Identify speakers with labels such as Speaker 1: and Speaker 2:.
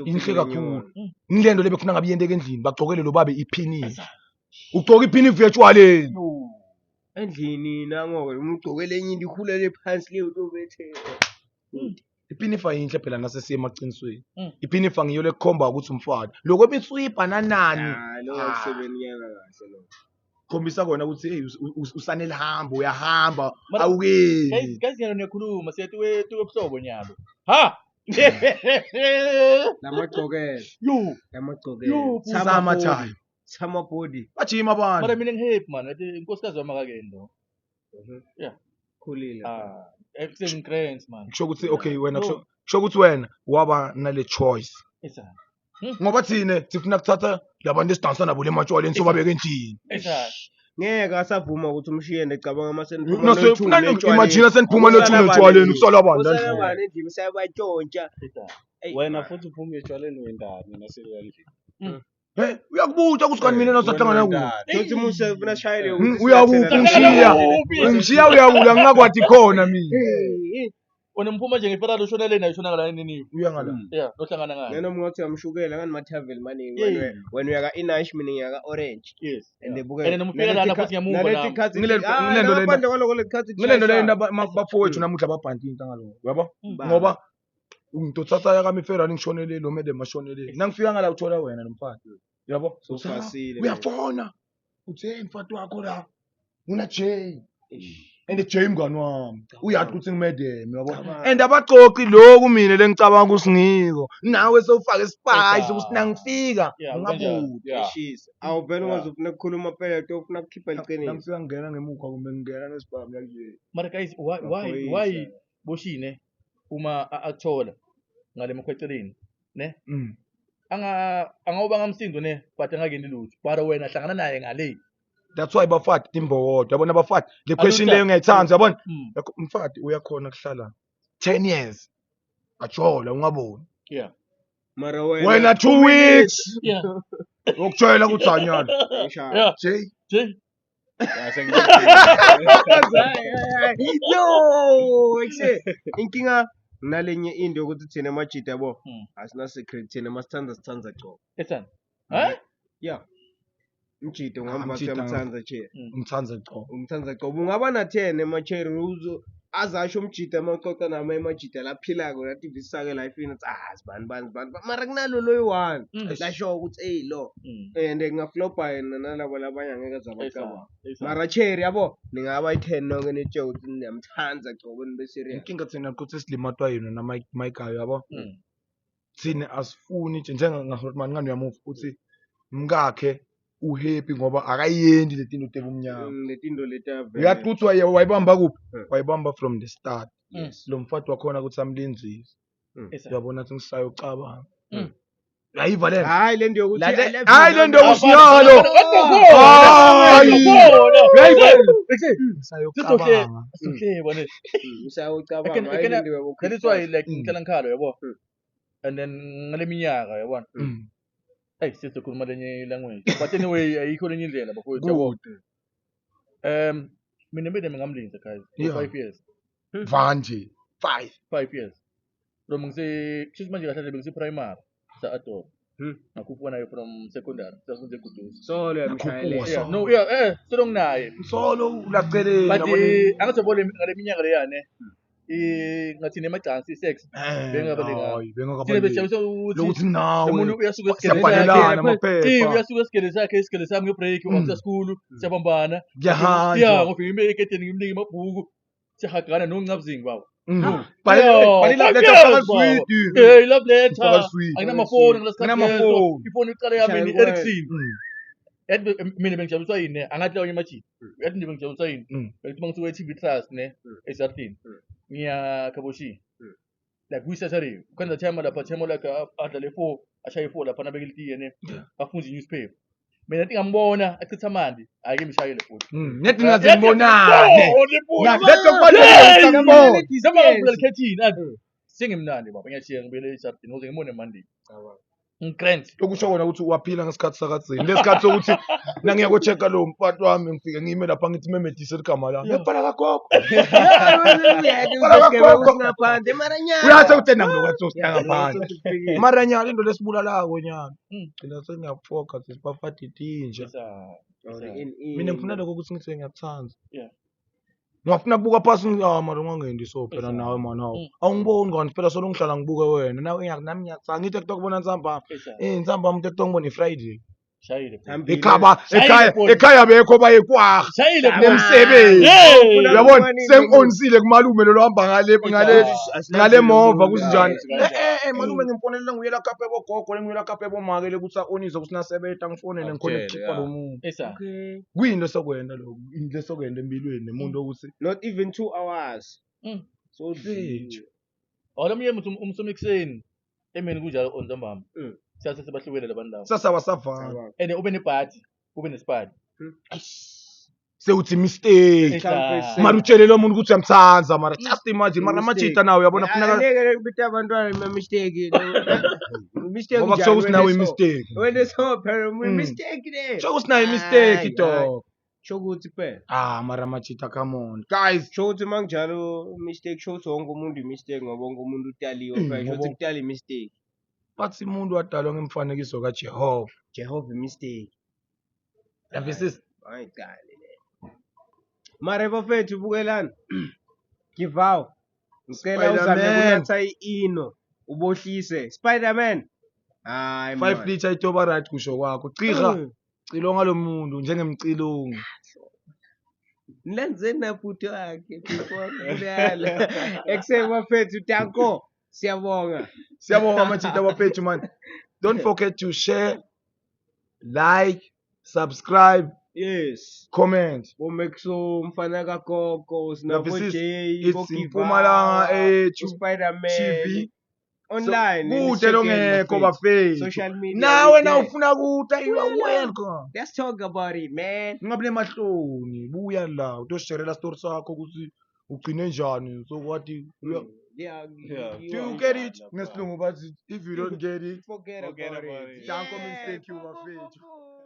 Speaker 1: Inhle kakhulu. Ngilento le bekufuna ngabe iyenteka endlini bagcokele lo babe iphinifa. Ugcoka iphinifa etshwaleni.
Speaker 2: Endlini nango-ke uma ugcoke lenye into ikhulele phansi leyo utobetheka.
Speaker 1: Iphinifa yinhle phela nasesiye emaqinisweni. Iphinifa ngiyo lekukhomba ukuthi umfana. Lokho ebiswibha nanani.
Speaker 2: Hayi lo akusebenzi kahle lo.
Speaker 1: Khombisa kona ukuthi hey usanelihambo uyahamba
Speaker 3: Mara-
Speaker 1: awukeli.
Speaker 3: Guys, guys nyalo niyakhuluma siya tuwe tuwe buhlobo nyalo. Ha!
Speaker 2: Lamagcokelo,
Speaker 3: Yo,
Speaker 2: lamagcokelo.
Speaker 3: Yo,
Speaker 1: Summer time.
Speaker 2: Summer body.
Speaker 1: Bajima abantu.
Speaker 3: mara mina ngihappy man. Ngathi inkosikazi wami akakendo. Yeah.
Speaker 2: Khulile.
Speaker 3: Ah, everything grants man.
Speaker 1: Kusho ukuthi okay wena
Speaker 3: No.
Speaker 1: kusho kusho ukuthi wena waba nale choice.
Speaker 3: Esa.
Speaker 1: Ngoba thina sifuna kuthatha labantu esidansa nabo le matshwaleni sobabeka endlini.
Speaker 3: Esa.
Speaker 2: Ngeke asavuma ukuthi umshiye ndicabanga uma seniphuma
Speaker 1: No, so
Speaker 2: noyi-two
Speaker 1: ufuna imagine seniphuma nothuna etshwaleni kusala abantu
Speaker 2: Kusala
Speaker 1: endlini.
Speaker 2: bani endlini seyabatshontsha.
Speaker 3: Esa.
Speaker 2: Eyi,
Speaker 4: Wena
Speaker 2: man.
Speaker 4: futhi uphuma etshwaleni wendani naselendlini.
Speaker 1: Hey, uyakubuta ukuthi kanti mina nasahlangana kuphi.
Speaker 2: Thothi Musa ufuna ashayele ukuthi
Speaker 1: Uyakuphi
Speaker 2: siyathela
Speaker 1: umshiya?
Speaker 3: Kuphi?
Speaker 1: Umshiya uyakula ngingakwati khona mina.
Speaker 2: Hey,
Speaker 3: Wena mphuma nje ngeferali ushonele nayo ushona ngala nini.
Speaker 1: Uya ngala.
Speaker 3: Yeah, nohlangana ngayo.
Speaker 2: Noma ungathi uyamshukela ngani mathaveli maningi
Speaker 3: Yeah.
Speaker 2: wena wena uyaka inash mina ngiyaka orange.
Speaker 3: Yes.
Speaker 2: And buke.
Speaker 3: And noma ufika lana futhi ngiyamuva nami.
Speaker 1: Ngilento lena-
Speaker 2: kwaloko lekhathi
Speaker 1: Ngilento le nto bafowethu namuhla babhanti into ngaloko. Uyabo? Ngoba ngitothatha yakami iferali ngishonele lo madam ashonele. Nangifika ngala uthola wena nomfana. Uyabo?
Speaker 2: Sofasile.
Speaker 1: Uyafona. Uthi hey mfati wakho la. Una Jay. And Jay mngani wami. Uyazi ukuthi ngimedem uyabo?
Speaker 2: Cabanga.
Speaker 1: And abaxoxi lokhu mina lengicabanga ukuthi ngiko. Nawe sewufake spice
Speaker 3: Esa.
Speaker 1: ukuthi nangifika
Speaker 3: Yeah, kanjalo.
Speaker 1: ungabuthi.
Speaker 3: Yeah.
Speaker 2: Eshisa. Awu vele ungaze ufuna ukukhuluma phela to ufuna ukukhipha liqiniso.
Speaker 1: Nangifika ngingena ngemuva kumbe ngingena ngesibhamu yakuje.
Speaker 3: Mara guys, why why
Speaker 2: Maphoyisa.
Speaker 3: why boshine uma akuthola ngale mkhweceleni ne? Anga angawubanga umsindo ne but angakendi lutho. But wena hlangana naye ngale.
Speaker 1: That's why bafati timbokodo. Yabona bafati. Le question
Speaker 3: Aluta.
Speaker 1: leyo ngiyayithanda yabona. Yakho, Umfati uyakhona kuhlala 10 years. Ajola ungaboni.
Speaker 3: Yeah.
Speaker 2: Mara wena
Speaker 1: Wena 2 weeks
Speaker 3: Yeah.
Speaker 1: ukutshela ukuthi anyana.
Speaker 2: Ngishaya.
Speaker 3: Yeah.
Speaker 1: Jay
Speaker 3: Jay.
Speaker 2: Yo, ekse inkinga nalenye into yokuthi thina amajita yabo asina secret thina masithanda sithanda cobo.
Speaker 3: Ethani. Eh?
Speaker 2: Yeah. Umjita ungihamba
Speaker 1: Umjita
Speaker 2: uyamthanda nje.
Speaker 1: umthanda co.
Speaker 2: Umthanda cobo ungaba na 10 ema-cherry uzo azasho umjita amaxoxa nami emajita laphilako lathi visake life ini ah sibani bani bani bani." mara kunalo loyi one lasho ukuthi hey lo and ngingaflopa yena nalabo labanye angeke azabacabanga
Speaker 3: Esa.
Speaker 2: mara cherry yabo ningaba i-10 nonke nitshe ukuthi niyamthanda cobo nibe serious
Speaker 1: Inkinga thina ukuthi silimatwa yini na Mike Mike yabo. Thina asifuni nje njenga Hotman ngani uyamuva uthi mkakhe uhappy ngoba akayendi letinto tebumnyama.
Speaker 2: Letinto leti
Speaker 1: Uyathi ukuthi wayibamba kuphi? Wayibamba from the start.
Speaker 2: Yes.
Speaker 1: Lo mfati wakhona ukuthi amlinzise.
Speaker 3: Esa.
Speaker 1: Uyabona ukuthi ngisayocabanga. Uyayiva le nto?
Speaker 2: Hayi le nto yokuthi I love you
Speaker 1: Hayi le nto
Speaker 2: now.
Speaker 1: yokuthi nyalo. Hayi. Uyayiva le nto? Ngisayocabanga.
Speaker 3: Sizohleba ne.
Speaker 2: Usayocabanga
Speaker 3: I
Speaker 2: hayi le
Speaker 3: can-
Speaker 2: nto yabo
Speaker 3: That is why like ngihlala ngikhalo yabo. And then ngale minyaka yabona. Hey sizokhuluma lenye language. But anyway ayikho lenye indlela bafowethu yabo.
Speaker 1: Kude.
Speaker 3: Mina mina ngamlinda guys for 5 years.
Speaker 1: Manje 5.
Speaker 3: 5 years. From ngise kusho manje kahle bengise primary sa adore. Ngakhuphuka naye from secondary sasifunda eGuduzi.
Speaker 2: Solo
Speaker 1: Nakhuphuka,
Speaker 2: yamshayela.
Speaker 3: Yeah, no yeah eh solo nginaye.
Speaker 1: Solo ulaceleni
Speaker 3: But
Speaker 1: yabona.
Speaker 3: angathi yabo ngale minyaka leyane ngathi nemacansi sex bengabalekanga.
Speaker 1: Hayi
Speaker 3: Thina
Speaker 1: bengakabaleki.
Speaker 3: besijabulisa ukuthi
Speaker 1: Lokuthi nawe
Speaker 3: umuntu uyasuka esigele
Speaker 1: siyabhalelana
Speaker 3: sakhe.
Speaker 1: amaphepha.
Speaker 3: Eh uyasuka esigele sakhe isigele sami ngebreak after school siyabambana.
Speaker 1: Kuyahanjwa.
Speaker 3: Yeah, ngofika ngime egedeni ngimnike amabhuku. Siyahagana noncabzingi baba.
Speaker 1: Bhalela
Speaker 3: Yeah,
Speaker 1: letter
Speaker 3: five
Speaker 1: faka
Speaker 3: years, baba.
Speaker 1: swidi.
Speaker 3: Hey, love letter.
Speaker 1: Faka swidi.
Speaker 3: Anginamafoni ngalesikhathi leso.
Speaker 1: Anginamafoni.
Speaker 3: Ifoni iqale yami
Speaker 2: Shaya
Speaker 3: ni
Speaker 2: kwena.
Speaker 3: Ericsson. Yathi mina bengijabuliswa yini ne? Angathi lawo amajita. Yathi nje bengijabuliswa yini? Bengithi mangisuka e-TV Trust ne eSartini. Ngiya Kaboshi. Like kuyi Saturday. Kwanza time lapha time like adlale 4 ashaye 4 lapha nabeke litiye ne. Afunze newspaper. Mina ngithi ngambona achitha amanzi, ayike ngimshayele futhi.
Speaker 1: Nethi ngaze ngibonane.
Speaker 3: Oh, le bhuti.
Speaker 1: Letho kubalulekile sakubona.
Speaker 3: Noma ngavula likhethini athi sengimnandi baba ngiyashiya ngibuyele eSartini ukuze ngibone Monday. Ngigrand.
Speaker 1: Lokusho kona ukuthi waphila ngesikhathi sakadzeni. Lesikhathi sokuthi nangiya ko-check-a lo mfati wami ngifike ngime lapha ngithi memedise ligama lami. Ngiyabhala kagogo.
Speaker 2: Ngaphandle mara nyana.
Speaker 1: Uyasho ukuthi nami lokwathi sosita ngaphandle. Mara nyana into lesibulalako nyana. Gcina sengiyafoka sesibafati tinja. Mina ngifuna lokho ukuthi ngithi ngiyakuthanda.
Speaker 3: Yeah.
Speaker 1: Ngingafuna kubuka phasi ngithi ah mara ungangendi so phela nawe mani hawu. Awungiboni kanti phela solo ngihlala ngibuke wena nawe nami ngiyakuthanda ngithi ekutokubona ntsambama. Eh ntsambama umuntu ekutokubona i-Friday.
Speaker 3: Shayile. bro.
Speaker 2: Hambile.
Speaker 1: Ekhaba
Speaker 3: Shayile
Speaker 1: ekhaya
Speaker 3: boy.
Speaker 1: ekhaya bekho baye kwaha
Speaker 3: Shayile bro.
Speaker 1: nemsebenzi.
Speaker 3: Hey!
Speaker 1: Uyabona
Speaker 2: Ubani
Speaker 1: sengi-onisile kumalume lo hamba ngale ngale ngale mova kuzinjani.
Speaker 3: Kanjani?
Speaker 1: Eh eh malume ngimfonelele nguyela kaphe bogogo ngiyela kaphe bomake le kuthi a-onise ukuthi nasebeta ngifonele ngikhona
Speaker 4: Akutshele,
Speaker 1: ukukhipha
Speaker 4: ya.
Speaker 1: lo muntu.
Speaker 3: Esa.
Speaker 2: Okay.
Speaker 1: Kuyinto esokwenda lokho, into esokwenda empilweni nemuntu ukuthi
Speaker 2: Not even 2 hours. So
Speaker 1: Mfethu.
Speaker 3: Awula mnye umuntu umsoma ekuseni. Emini kunjalo on ntambama. Siyase sebahlukene labantu laba.
Speaker 1: Sasa wasavana.
Speaker 3: And ube nebhadi, ube nesipadi.
Speaker 1: Sewuthi mistake.
Speaker 3: Esa.
Speaker 1: Mara utshele lo muntu ukuthi uyamthanda mara just imagine mara
Speaker 2: Mistake.
Speaker 1: amajita nawe uyabona funeka
Speaker 2: Angeke kubita abantwana ima mistake. Mistake.
Speaker 1: ngoba kusho ukuthi nawe i-mistake.
Speaker 2: Wena so phela mistake le.
Speaker 1: Kusho ukuthi nayo i-mistake
Speaker 2: Hayi,
Speaker 1: dog.
Speaker 2: Sho ukuthi phela.
Speaker 1: Ah mara amajita come on. Guys,
Speaker 2: Sho ukuthi manginjalo mistake sho ukuthi wonke umuntu i-mistake ngoba wonke umuntu utaliwe phela sho ukuthi
Speaker 1: Ngoba-
Speaker 2: kutala i-mistake.
Speaker 1: bathi umuntu wadalwa ngemfanekiso kaJehova.
Speaker 2: Jehova i-mistake.
Speaker 1: Yavisisa?
Speaker 2: Ayiqali le. Mara bafethu bukelani. Givaw. Ngicela uzame
Speaker 1: Spider-Man.
Speaker 2: kunatha i-ino ubohlise. Spider-Man. Hayi
Speaker 1: 5 liter itoba right kusho kwakho. Ciha, cilonga lo muntu njengemcilongi.
Speaker 2: Nilandzeni nabhuti wakhe before kubulala. Ekuseni bafethu danko. Siyabonga.
Speaker 1: Siyabonga amajita bafethu man. Don't forget to share, like, subscribe,
Speaker 2: Yes.
Speaker 1: comment.
Speaker 2: BoMexo mfana kagogo sinabo
Speaker 1: Yavisisa?
Speaker 2: Jay,
Speaker 1: It's Mpumalanga ethu
Speaker 2: Spider-Man
Speaker 1: TV.
Speaker 2: online.
Speaker 1: Kude longekho bafethu.
Speaker 2: Social media.
Speaker 1: Nawe
Speaker 2: we there.
Speaker 1: nawufuna kuta you are welcome.
Speaker 2: Let's talk about it, man.
Speaker 1: Ungabi nemahloni, buya la utosherela story sakho ukuthi ugcine njani sokwati
Speaker 2: Yeah,
Speaker 4: Yeah.
Speaker 1: Do you get it? Ngesilungu bathi if you don't get it,
Speaker 2: Forget
Speaker 4: Forget
Speaker 2: about
Speaker 4: about
Speaker 2: it.
Speaker 4: it.
Speaker 1: Danko means
Speaker 2: Yeah,
Speaker 1: thank you,
Speaker 2: bo, bo, bo,
Speaker 1: bafethu.
Speaker 2: bo.